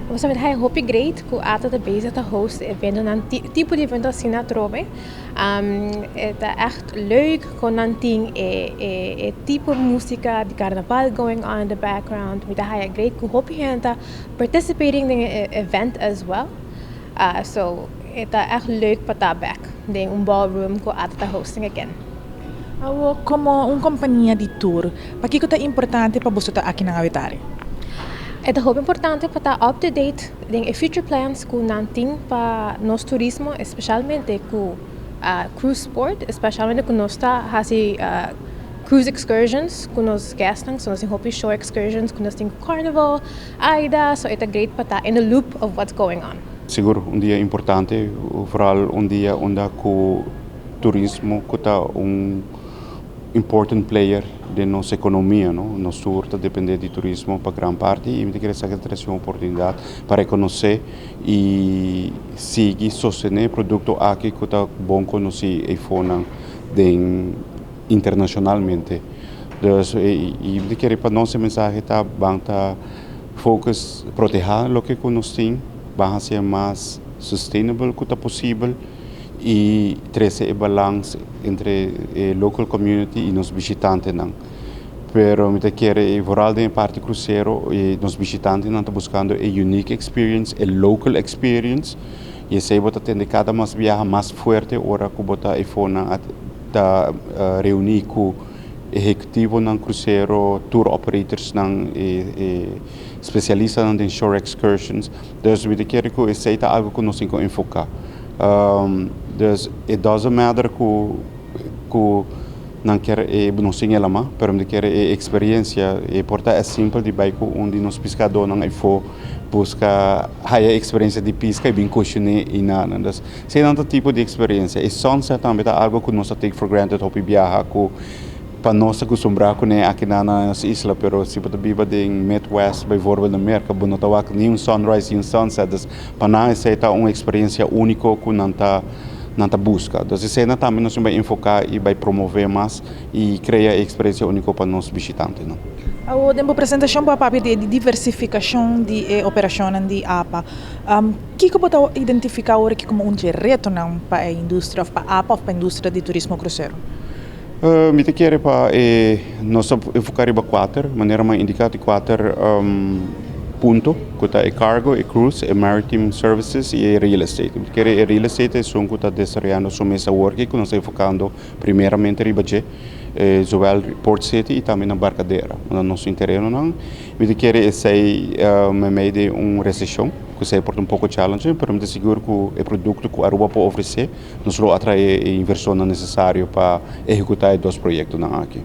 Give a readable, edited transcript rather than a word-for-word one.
Nos ta hopi great cu ATA ta bezig ta host evento nan tipo di evento asina atrobe. Ta echt leuk cu nan tin e tipo musica di carnaval going on in the background. Mi ta haya great cu hopi hende participating in the event as well. So ta echt leuk pa ta back den un ballroom cu ATA ta hosting again. Awo, como un compania di tour, pakico ta importante pa bo ta aki na Awetare? Ta hopi importante pa ta up to date den future plans cu nan tin pa nos turismo, especialmente cu cruise sport, especialmente cu nos ta hasi cruise excursions cu nos guests, so nos tin hopi shore excursions, cu nos tin Carnival, AIDA, so ta great pa ta in the loop of what's going on. Sigur, un dia importante, vooral un dia unda cu turismo ta un important player di nos economia, no? Nos tur ta depende di turismo pa gran parti y mi kier cu ta un oportunidad pa reconoce y sigui sostene e producto aki cu ta bon conoci y internacionalmente. Dus y mi kier pa nos mensahe ta ban ta focus protege loke nos tin, ban ser mas sustainable cu ta posibel y trece e balance entre e local community y nos bishitantenan. Pero mi kier vooral den parti crucero y nos bishitantenan ta buscando e unique experience, e local experience y esey bo ta tende cada mas biaha mas fuerte ora cu bo ta eyfo ta reuni cu ehecutivonan crucero, tour operators nan y specialistanan den shore excursions. Dus mi kier cu esey ta algo cu nos tin cu enfoca. Dus it doesn't matter cu nan kier e no sin ela, pero mi kier e experiencia e por ta e simpel di bay cu un di nos piscadonan eyfo busca haya experiencia di pisca y bin cushina y nada. Dus esey ta tipo di experiencia. E sunset tambe ta algo cu nos take for granted hopi biaha, cu pa nos acostumbra cu aki na isla, pero si bo biba den Midwest, bijvoorbeeld na Merca, bo no ta wak ni un sunrise ni un sunset. Dus pa nan esey ta un experiencia unico cu nan ta busca. Dus esey tambe nos ta bay enfoca y bay promove mas y crea experiencia unico pa nos bishitantenan. A tempo presentacion pa papia di diversificacion di operacion di APA. Kico bo ta identifica awor aki como un retonan pa e industria, pa APA of pa e industria di turismo crucero? Mi ta kier pa nos enfoca riba cuater, manera m'a indica cuater punto, cu ta e cargo, e cruise, e maritime services y e real estate. Mi kier e real estate ta un cu ta desaroyando su mes work, cu nos ta enfocando primeramente riba dje, zowel Port City y tambe na Barcadera, na nos terenonan. Mi kier esey meimei di un recesion, cu esey por ta un poco challenging, pero mi ta sigur cu e producto cu Aruba por ofrece, nos lo atrae e inversion necesario pa ehecuta e dos proyectonan aki.